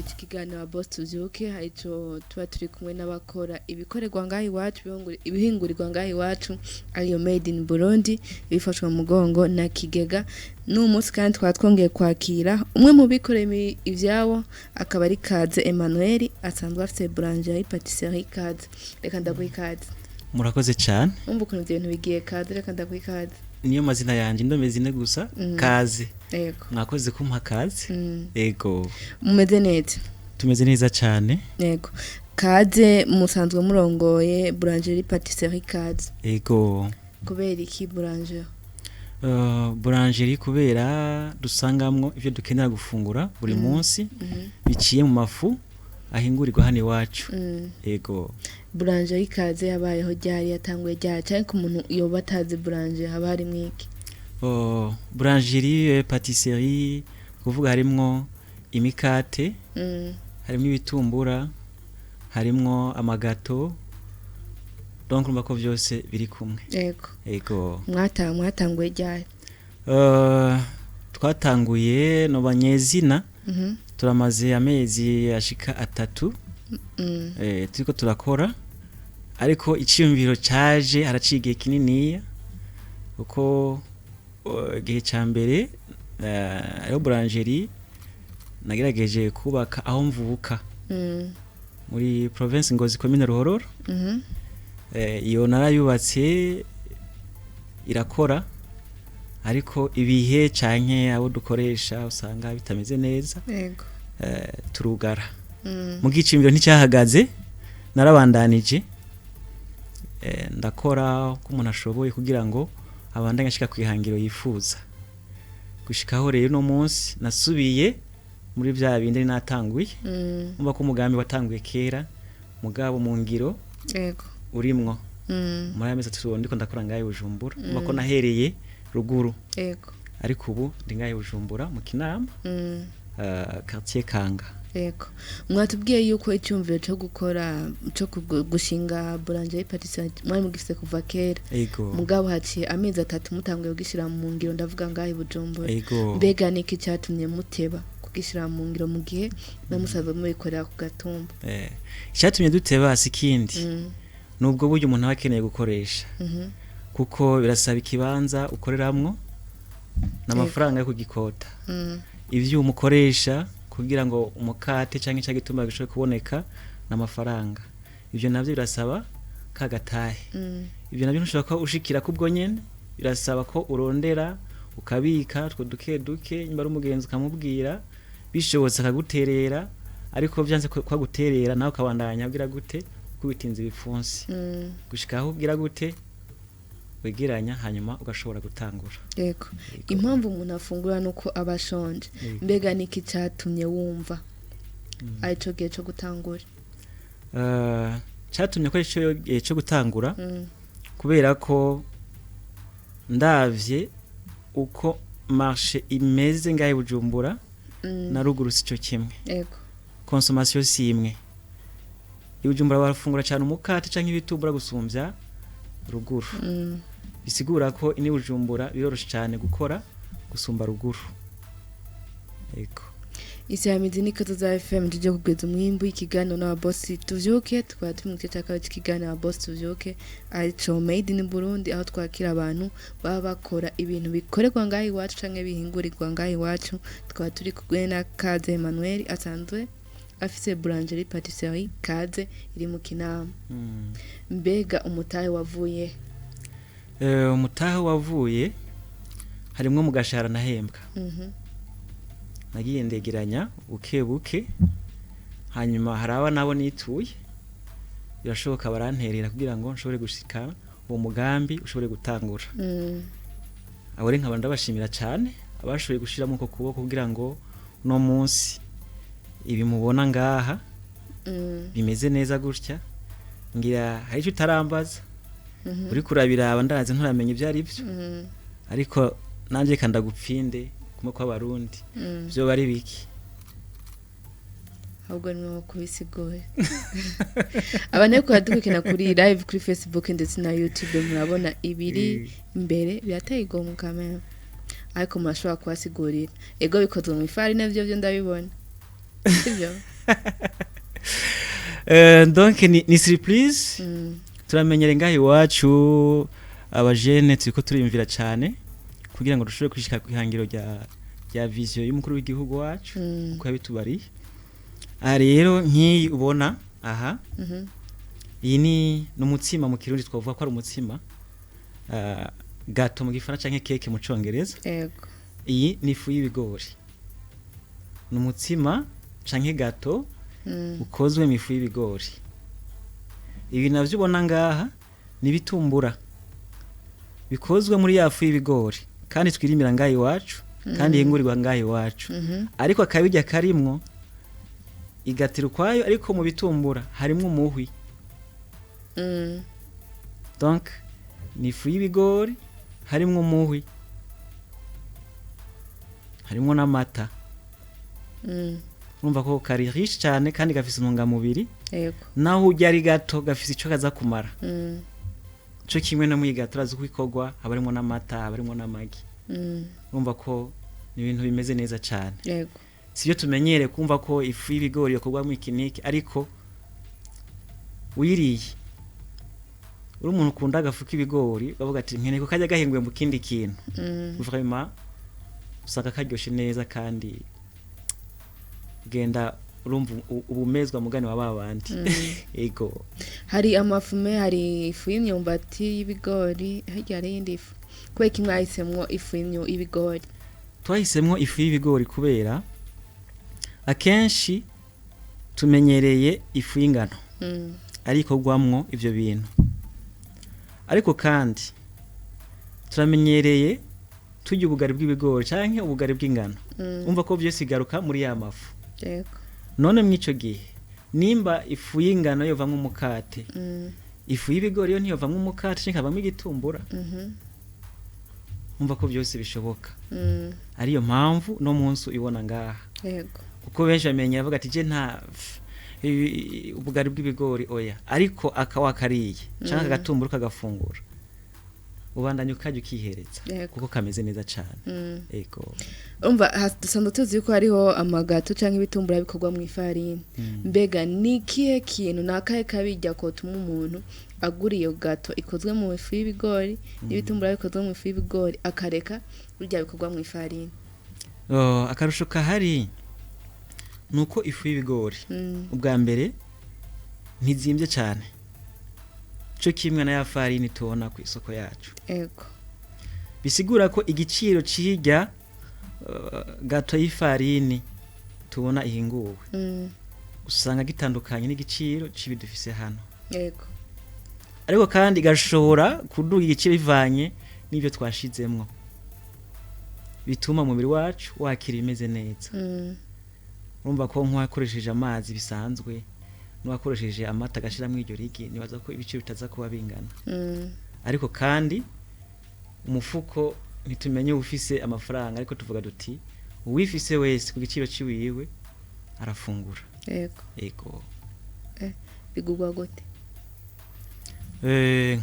Cy'ikiganiro Boss Tuvyuke, arico tuba turi kumwe n'abakora ibikorerwa ngaho iwacu, ibihingurirwa ngaho iwacu, ariyo Made in Burundi, bifashwe mu mugongo na Kigega. N'uyu munsi kandi twaba twongeye kwakira umwe mu bikoreye ivyabo, akaba ari Kaze Emmanuel, asanzwe afite boulangerie patisserie Kaze. Reka ndaguha ikaze. Murakoze cyane. Umva ukuntu ivyo bintu bigiye. Kaze, reka ndaguha ikaze. Niyo mazina yanjye, indome zine gusa. Kaze. Mwakoze kumpa kaze. Ego. Mumeze neza? Tumeze neza cyane. Yego. Kaze, musanzwe murongoye boulangerie patisserie Kaze. Ego. Kubera iki boulangerie? Boulangerie kubera dusangamwo ivyo dukenera gufungura buri munsi, biciye mu mafu ahingurirwa hano iwacu. Ego. Boulangerie Kaze yabayeho ryari? Yatanguye ryari? Canke ku muntu yoba atazi boulangerie, haba harimwo iki? Oh, boulangerie patisserie kuvuga harimwo imikate, harimwo ibitumbura, harimwo amagâteau, donc urumva ko vyose biri kumwe. Ego. Mwatanguye ryari? Twatanguye no banyezina, turamaze amezi ashika 3 turiko turakora, ariko iciyumviro caje haraciye igihe kininiya, kuko igihe ca mbere ariho boulangerie nagerageje kubaka aho mvuka, muri province Ngozi, commune Ruhororo. Iyo narayubatse irakora, ariko ibihe canke abo dukoresha usanga bitameze neza, turugara. Mu gicimiro nticyahagaze, narabandanije, ndakora uko umuntu ashoboye kugira ngo abandanye ashika kwihangiro yifuza gushikaho. Rero uno munsi nasubiye muri bya bindi natanguye. Umva ko umugambi watanguye kera, mugabo mu ngiro urimwo muri aya mezi 3 ndiko ndakora ngahe Bujumbura. Umva ko nahereye ruguru, ariko ubu ndi ngahe Bujumbura mu Kinama, quartier Kanga. Yego, mwatubwiye yuko icyumviro cyo gukora, cyo gushinga boulangerie patisserie mwari mugifise kuva kera. Ego. Mugabo haciye amezi 3 mutanguye kugishyira mu ngiro, ndavuga ngahe i Bujumbura. Ego. Mbega niki cyatumye muteba kugishyira mu ngiro mu gihe namusanzwe mubikorera ku gatumba? Icyatumye duteba si ikindi, nubwo buryo umuntu aba akeneye gukoresha, kuko birasaba ikibanza ukoreramwo n'amafaranga yo kugikota, ivyuma ukoresha kugira ngo umukate canke ca gituma gishobore kuboneka n'amafaranga. Ivyo navyo birasaba kagatahe. Ivyo navyo ntushobora kuba ushikira kubwo nyene, birasaba ko urondera ukabika utwo duke duke, nyuma ari umugenzi ukamubwira, bishobotse akaguterera, ariko vyanze ko aguterera nawe ukabandanya ugira gute, kubitinza ibipfunsi, gushika aho ugira gute, wegeranya, hanyuma ugashobora gutangura. Yego. Impamvu umuntu afungura nuko aba ashonje. Mbega niki cyatumye wumva arico gihe cyo gutangura? Catumye ko ico gihe cyo gutangura, kubera ko ndavye uko marché imeze ngahe Bujumbura na ruguru sico kimwe. Consommation si imwe. I Bujumbura barafungura cyane umukate canke ibitumbura gusumvya ruguru. Bisigura ko ini Bujumbura biroroshe cyane gukora gusumba ruguru. Yego. Isamizi ni Kazoza FM, tujye kugwiza umwimbu, ikiganiro n'ababosi tuvyuke. Tukaba turi mu gice cya kabiri cy'ikiganiro ababosi tuvyuke, arico Made in Burundi, aho twakira abantu baba bakora ibintu bikorerwa ngaho iwacu canke bihingurirwa ngaho iwacu. Tukaba turi kumwe na Kaze Emmanuel, asanzwe afise boulangerie patisserie Kaze iri mu Kinama. Mbega umutahe wavuye? Umutahe wavuye harimwo mu gashahara nahembwa. Nagiye ndegeranya buke buke, hanyuma hari aba nabo nituye, birashoboka baranterera kugira ngo nshobore gushika uwo mugambi ushobore gutangura. Abo rero nkaba ndabashimira cyane, abashoboye gushiramo uko kuboko kugira ngo uno munsi ibi mubona ngaha bimeze neza gutya. Ngira hari icyo utarambaza, uriko urabiraba, ndazi nturamenya ibyo ari byo, ariko nanjye reka ndagupfinde kumwe kw'Abarundi. Vyo bari biki? Ahubwo ni wowe kubisigura. Abantu ariko baradukurikirana kuri live kuri Facebook ndetse na YouTube, murabona ibiri imbere, birateye igomwe kamera, ariko murashobora kubasigurira. Ego, bikozwe mu ifarine, byo byo ndabibona, sibyo? Donc ni surprise. Turamenyere ngaho iwacu, abajene turiko turiyumvira cyane kugira ngo dushobore kwishika ku ihangiro rya vision y'umukuru w'igihugu wacu, uko yabitubariye. Aha rero nk'iyi ubona aha, iyi ni umutsima. Mu Kirundi twavuga ko ari umutsima, gâteau mu Gifaransa canke cake mu Congereza. Iyi ni ifu y'ibigori, ni umutsima canke gâteau ukozwe mu ifu y'ibigori. Ibi navyo ubona ngaha ni ibitumbura bikozwe muri ya fu y'ibigori, kandi twirimira ngaha iwacu, kandi ihingurirwa ngaha iwacu. Ariko akabirya karimwo igatira ukwayo, ariko mu bitumbura harimwo umuhwi. Donc ni ifu y'ibigori harimwo umuhwi, harimwo n'amata. Urumva ko kari riche cyane kandi gafise intungamubiri. Naho urya ari gato, gafise ico kaza kumara. Co kimwe no muri gâteau, urazi uko ikorwa, haba harimwo n'amata, haba harimwo n'amagi. Urumva ko ni ibintu bimeze neza cyane. Sibyo tumenyere kumva ko ifu y'ibigori yokorwamo iki n'iki, ariko uyiriye uri umuntu ukunda agafu k'ibigori, bavuga ati nkeneye ko kajya gahinguye mu kindi kintu, vraiment usanga karyoshe neza, kandi genda urumva ubumezwa mugani wa babandi. Ego. Hari amafume, hari ifu y'imyumbati, y'ibigori, hirya hari iyindi ifu. Kubera ko mwahisemwo ifu y'ibigori? Twahisemwo ifu y'ibigori kubera akenshi tumenyereye ifu y'ingano ariko gwamwo ivyo bintu, ariko kandi turamenyereye turya ubugari bw'ibigori canke ubugari bw'ingano. Umva ko vyose bigaruka muri ya mafu. None mw'ico gihe, nimba ifu y'ingano yovamwo umukate, ifu y'ibigori yo ntiyovamwo umukate canke ikavamwo igitumbura? Umva ko byose bishoboka. Ariyo mpamvu no munsi ubibona ngaha, kuko benshi bamenya bavuga ati je nta ubugari bw'ibigori oya, ariko akawakariye canke agatumbura ukagafungura, ubandanya ukarya ukihereza, kuko kameze neza cane. Ego. Umva, dusanzwe tuzi ko hariho ama gâteau canke ibitumbura bikorwa mu ifarini. Mbega ni ikihe kintu, ni akahe kabirya kotuma umuntu agura iyo gâteau ikozwe mu ifu y'ibigori n'ibitumbura bikozwe mu ifu y'ibigori, akareka birya bikorwa mu ifarini? Oh, akarusho kahari nuko ifu y'ibigori, ubwa mbere ntizimbye cyane cyo kimwe na ya farini tubona ku isoko yacu. Bisigura ko igiciro c'irya gâteau y'ifarini tubona ihinguwe usanga gitandukanye n'igiciro c'ibidufise hano. Ariko kandi gashobora kuduga igiciro bivanye n'ibyo twashizemwo bituma umubiri wacu wakira imeze neza. Urumva ko nk'uwakoresheje amazi bisanzwe n'uwakoresheje amata agashiramwo iryo rigi, nibaza ko ibiciro bitaza kuba bingana. Ariko kandi umufuko ntitumenye ufise amafaranga, ariko tuvuga duti uwifise wese ku giciro ciwiwe arafungura. Ego. Bigurwa gute?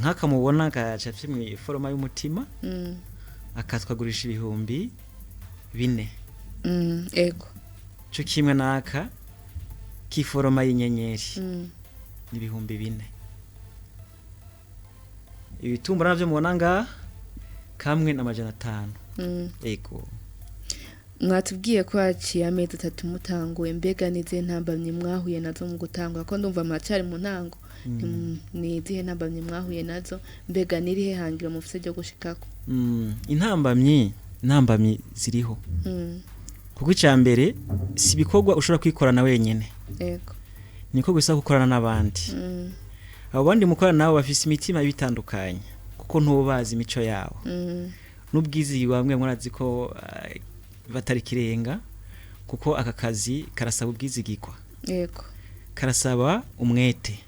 Nk'aka mubona gacafye mw'iforoma y'umutima, akatwagurisha 4000. Co kimwe n'aka k'iforoma y'inyenyeri, ni 4000. Ibitumbura navyo mubona ngaha, kamwe n'500. Ego. Mwatubwiye ko haciye amezi 3 mutanguye. Mbega n'izihe ntambamyi mwahuye nazo mu gutangura, ko ndumva muracari mu ntango? Ni izihe ntambamyi mwahuye nazo? Mbega n'irihe hangiro mufise ryo gushikako? Intambamyi ziriho, kuko icya mbere si ibikorwa ushobora kwikorana wenyine. Niko gusa gukorana n'abandi. Abo bandi mukorana nabo bafise imitima ibitandukanye, kuko ntubazi imico yabo n'ubwizigirwa. Bamwe murazi ko batari kirenga, kuko aka kazi karasaba ubwizigirwa, karasaba umwete.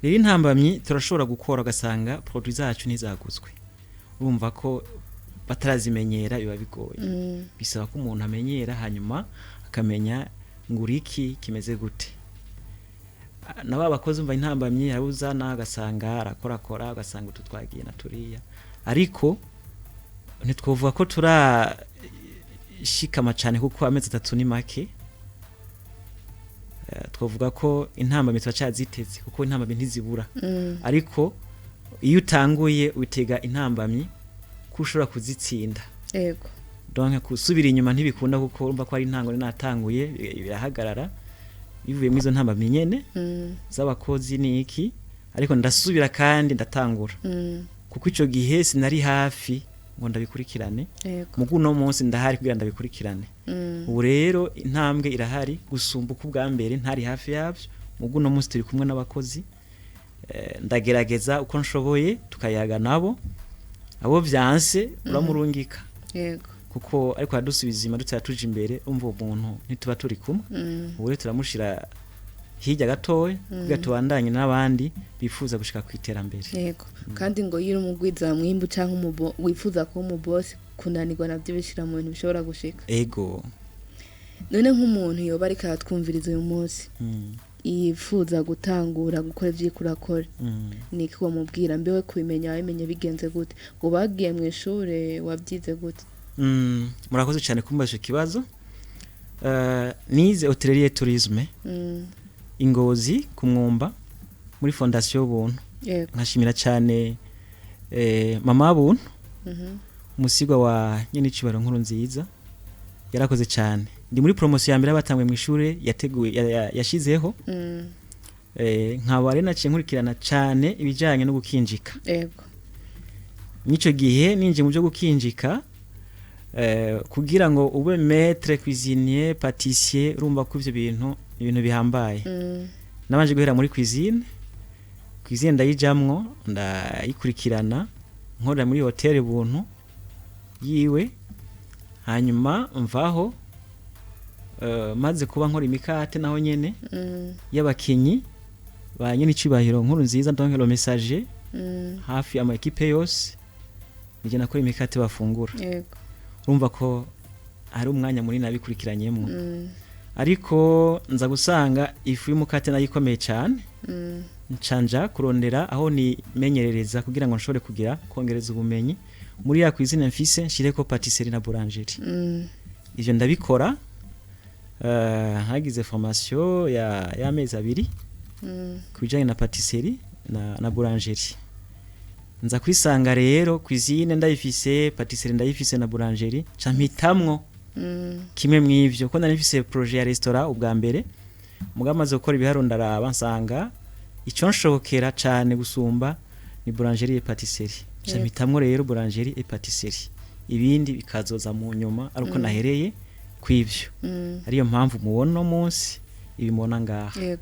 Rero intambamyi, turashobora gukora ugasanga produit zacu ntizaguzwe. Urumva ko batarazimenyera, biba bigoye. Bisaba ko umuntu amenyera, hanyuma akamenya ngo uriki kimeze gute. Na ba bakozi, umva intambamyi arabuzana, agasanga arakorakora, ugasanga utu twagiye na turiya, ariko ntitwovuga ko turashikama cyane, kuko amezi 3 ni make. Twavuga ko intambamyi turacaziteze, kuko intambamyi ntizibura, ariko iyo utanguye witega intambamyi ko ushobora kuzitsinda. Donc gusubira inyuma ntibikunda, kuko urumva ko ari intango natanguye, birahagarara bivuye muri izo ntambamyi nyene z'abakozi n'iki, ariko ndasubira kandi ndatangura, kuko ico gihe sinari hafi ngo ndabikurikirane. Mugu uno munsi ndahari kugira ndabikurikirane. Ubu rero intambwe irahari gusumba uko ubwa mbere ntari hafi yabyo. Mugu uno munsi turi kumwe n'abakozi, ndagerageza uko nshoboye tukayaga nabo. Abo vyanse uramurungika, kuko ariko aradusubiza inyuma dutera tuja imbere, umva uwo muntu ntituba turi kumwe. Ubu rero turamushira hirya gatoya kugira tubandanye n'abandi bifuza gushika ku iterambere. Yego, kandi ngo iyo uri umugwiza mwimbu canke wifuza kuba umubosi, kunanirwa navyo bishira mu bintu bishobora gushika. None nk'umuntu yoba ariko aratwumviriza uyu munsi, yifuza gutangura gukora ivyo uriko urakora, niki wamubwira? Mbewe kubimenya wabimenye bigenze gute? Ngo bagiye mu ishure, wabyize gute? Murakoze cyane kumbaza ico kibazo. Nize hôtellerie et tourisme Ingozi ku Mwumba muri Fondation Ubuntu. Nkashimira cyane mama Buntu, umusigwa wa nyenicubahiro Nkuru Nziza, yarakoze cyane. Ndi muri promotion ya mbere batangwe mu ishure yateguye yashizeho. Nkaba rero naciye nkurikirana cyane ibijyanye no gukinjika. N'ico gihe ninjiye mu byo gukinjika, kugira ngo ube maître cuisinier pâtissier, urumva ko ivyo bintu ni ibintu bihambaye. Nabanje guhera muri cuisine. Cuisine ndayijamwo, ndayikurikirana, nkorera muri hôtel Buntu yiwe. Hanyuma mvaho, maze kuba nkora imikate naho nyene y'abakinyi ba nyene icubahiro Nkuru Nziza, donc le messager, hafi ama équipe yose nije nakora imikate bafungura. Urumva ko hari umwanya munini abikurikiranyemo, ariko nza gusanga ifu y'umukate nayo ikomeye cyane. Ncanja kurondera aho nimenyerereza kugira ngo nshobore kugira kongereza ubumenyi muri ya cuisine mfise, nshireko pâtisserie na boulangerie. Ivyo ndabikora, hagize formation ya y'amezi 2 ku bijanye na pâtisserie na boulangerie. Nza kwisanga rero cuisine ndayifise, pâtisserie ndayifise na boulangerie, nca mpitamwo kimwe mw'ivyo, ko nari mfise projet ya restaurant ubwa mbere. Mugabo maze gukora ibiharuro, ndaraba nsanga ico nshobokera cane gusumba ni boulangerie et pâtisserie. Nca mpitamwo rero boulangerie et pâtisserie, ibindi bikazoza mu nyuma, ariko nahereye kw'ivyo. Ariyo mpamvu mubona uno munsi ibi mubona ngaha.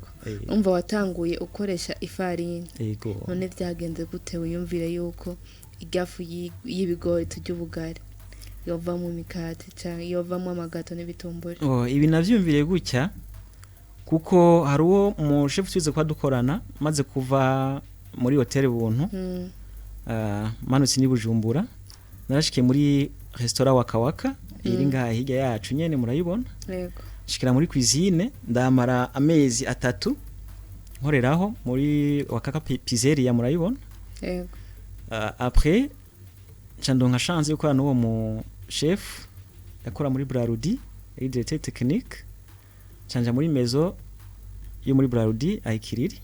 Umva, watanguye ukoresha ifarini. Yego. None vyagenze gute wiyumvire yuko igafu y'ibigori turya ubugari yovamo imikate canke yovamo amagato n'ibitumburi? Oh, ibi navyumviriye gutya, kuko hari uwo mu chef twize kuba dukorana maze kuva muri hôtel Buntu. Manutse ni Bujumbura, narashikiye muri restaurant Waka Waka iri ngaha hirya yacu nyene, murayibona. Shikira muri cuisine, ndamara amezi 3 nkoreraho muri Wakaka Pizzeria, murayibona. Après nca ndonka chance yo gukorana n'uwo mu chef yakora muri Brarudi, yari directeur technique, canja muri maison yo muri Brarudi ayikiriri.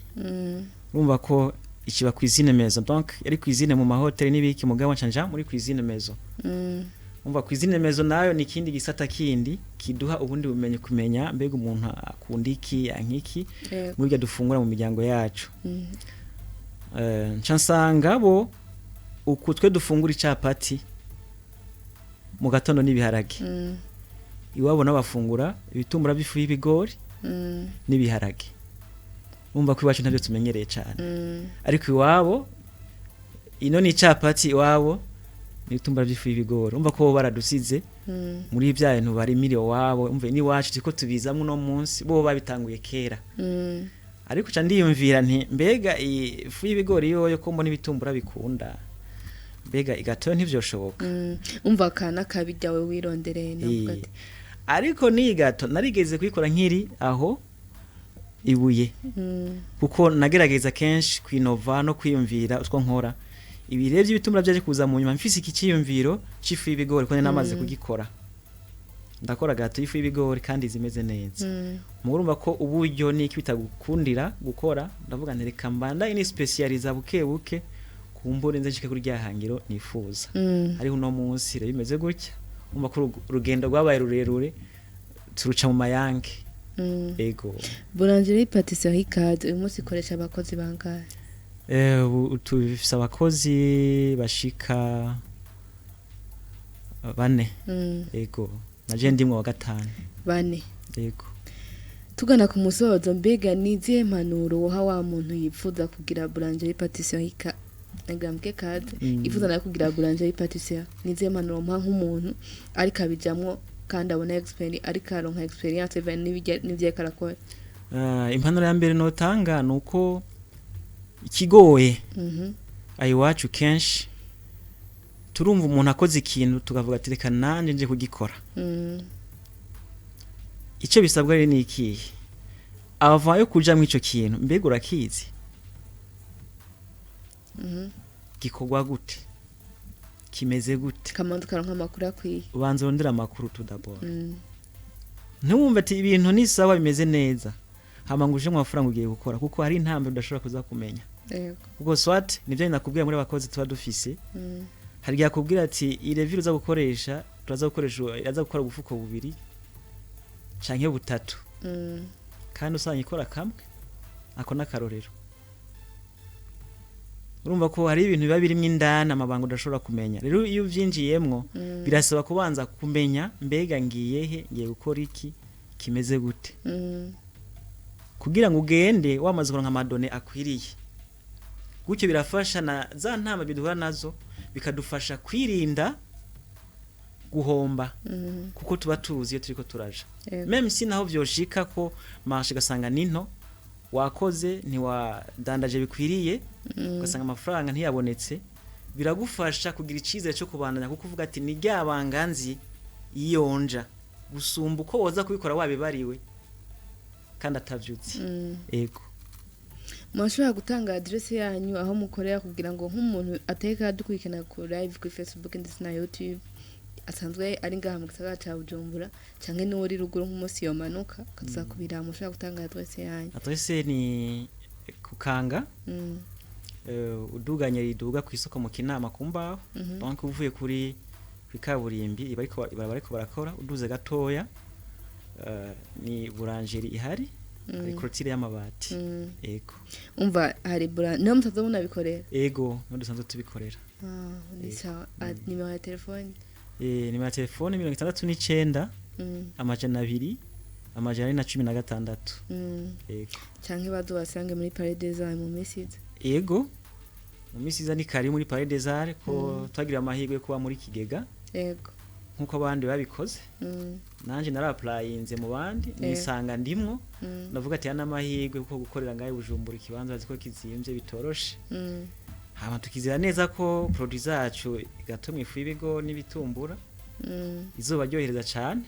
Urumva ko ikiba cuisine maison, donc yari cuisine mu mahoteli n'ibiki, mugabo ncanja muri cuisine maison. Umva, cuisine maison nayo ni ikindi gisata kindi kiduha ubundi bumenyi, kumenya mbega umuntu akunda iki, ankiki, muri byo dufungura mu miryango yacu. Nca nsanga bo uku twe dufungura icapati mu gatondo n'ibiharage, iwabo n'abafungura ibitumbura by'ifu y'ibigori n'ibiharage. Urumva ko iwacu ntabyo tumenyereye cyane, ariko iwabo ino ni icapati, iwabo ni ibitumbura by'ifu y'ibigori. Urumva ko bo baradusize muri bya bintu barimira iwabo. Umva, n'iwacu turiko tubizamwo uno munsi, bo babitanguye kera. Ariko ca ndiyumvira nti mbega iyi fu y'ibigori yoyo ko mbona ibitumbura bikunda, mbega igatoyo ntivyoshoboka? Umva, akana kabirya we wirondereye navuga ati Ariko n'iyi gato narigeze kuyikora nkiri aho ibuye, kuko nagerageza kenshi kwinova no kwiyumvira utwo nkora. Ibi rero by'ibitumbura byaje kuza mu nyuma, mfise iki cyiyumviro c'ifu y'ibigori, ko nari namaze kugikora. Ndakora gâteau y'ifu y'ibigori kandi zimeze neza. Murumva ko uburyo niki bitagukundira gukora, ndavuga nti reka mbandanye ni spécialisa buke buke, kumbure nze nshike kuri rya hangiro nifuza. Hariho uno munsi rero bimeze gutya, umva ko urugendo rwabaye rurerure, turuca mu mayange. Ego. Boulangerie Patisserie Ikaze uyu munsi ikoresha abakozi bangahe? Ubu tufise abakozi bashika bane. Ego, naje ndimwe wa gatanu. Bane. Ego. Tugana ku musozo, mbega ni izihe mpanuro woha wa muntu yifuza kugira boulangerie patisserie ka nagambwe kaze, yifuza nawe kugira boulangerie patisserie? Ni izihe mpanuro muha nk'umuntu ariko abijamwo kandi abona experience, ariko aronka experience even n'ivyo ariko arakora? Impanuro ya mbere notanga ni uko ikigoye aho iwacu kenshi turumva umuntu akoze ikintu tukavuga ati reka nanjye nje kugikora. Icyo bisabwa rero ni ikihe? Ava yo kuja muri ico kintu, mbega urakizi? Gikorwa gute? Kimeze gute? Kamanza ukaronka amakuru akwiye. Ubanza urondera amakuru tout d'abord. Ntiwumve ati ibintu ni sawa, bimeze neza, hama ngo uje mu mafaranga ugiye gukora, kuko hari intambwe udashobora kuza kumenya. Kuko soit nivyo nakubwiye muri abakozi tuba dufise, hari igihe akubwira ati irevire uza gukoresha, turaza gukoresha, aza gukora ubufuko bubiri canke butatu, kandi usanga ikora kamwe. Ako n'akarorero. Urumva ko hari ibintu biba birimwo indani, amabanga udashobora kumenya. Rero iyo uvyinjiyemwo, birasaba kubanza kumenya mbega ngiye he, ngiye gukora iki, kimeze gute, kugira ngo ugende wamaze kuronka ama données akwiriye. Gutyo birafasha na za ntama biduhura nazo, bikadufasha kwirinda guhomba, kuko tuba tuzi iyo turiko turaja. Même si naho vyoshika ko marché gasanga ninto, wakoze ntiwadandaje bikwiriye, ugasanga amafaranga ntiyabonetse, biragufasha kugira icizere cyo kubandanya, kuko uvuga ati ni rya banga nzi iyonja, gusumba uko woza kubikora wabibariwe kandi atavyutse. Ego. Mwashobora gutanga adresse yanyu aho mukorera, kugira ngo nk'umuntu ateka dukurikirana ku live kuri Facebook ndetse na YouTube, asanzwe ari ngaha mu gisagara ca Bujumbura canke n'uri ruguru, nk'umunsi yomanuka akaza kubiraba, mushobora gutanga adresse yanyu? Adresse ni kukanga, uduganye riduga ku isoko mu Kinama ku mbaho. Donc uvuye kuri kwikaburimbi iba ariko bariko barakora, uduze gatoya, ni boulangerie ihari, hari clôture y'amabati. Ego. Umva, hari bura niho musanzwe munabikorera? Ego, niho dusanzwe tubikorera. Ah, ni sawa. Ah, nimero ya telefone? Nimero ya telefone 69 200 416. Ego. Canke bazobasange muri Palais des Arts mu minsi iza. Ego, mu minsi iza ni kari muri Palais des Arts, ko twagira amahirwe yo kuba muri kigega nkuko abandi babikoze. Nanje naraplayinze mu bandi, nisanga ndimwo. Ndavuga ati yana amahirwe, kuko gukorera ngaho i Bujumbura ikibanza bazi ko kizimvye bitoroshe. Hama tukizera neza ko produit zacu gato mu ifu y'ibigo n'ibitumbura izuba ryohereza cane,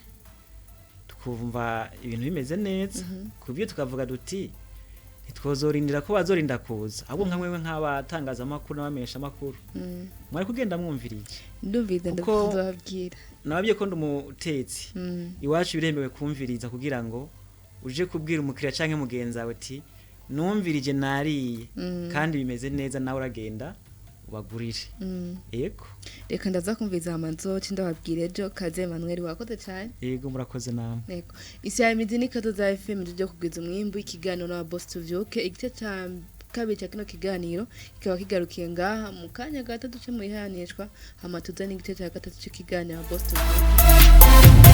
tukumva ibintu bimeze neza, kubyo tukavuga duti ntitwozorindira ko bazorinda kuza, ahubwo nka mwewe nk'abatangazamakuru n'abamenyesha amakuru mwari kugenda mwumviriye. Ndumvise. Ndazobabwira. Nababwiye ko ndi umutetsi. Iwacu biremewe kumviriza kugira ngo uje kubwira umukiriya canke mugenzi wawe ati numvirije, nariye, kandi bimeze neza, nawe uragenda ubagurire. Yego. Reka ndaza kumviza, hama nzoce ndababwira ejo. Kaze Emmanuel, wakoze cyane. Yego, murakoze namwe. Yego. Isi ya imizi ni kato za FM ryo kugwiza umwimbu, ikiganiro na Boss Tuvyuke. Igice ca kabiri cya kino kiganiro kikaba kigarukiye ngaha. Mu kanya gato duce mu ihanishwa, hama tuzane igice cya gatatu cy'ikiganiro Boss Tuvyuke.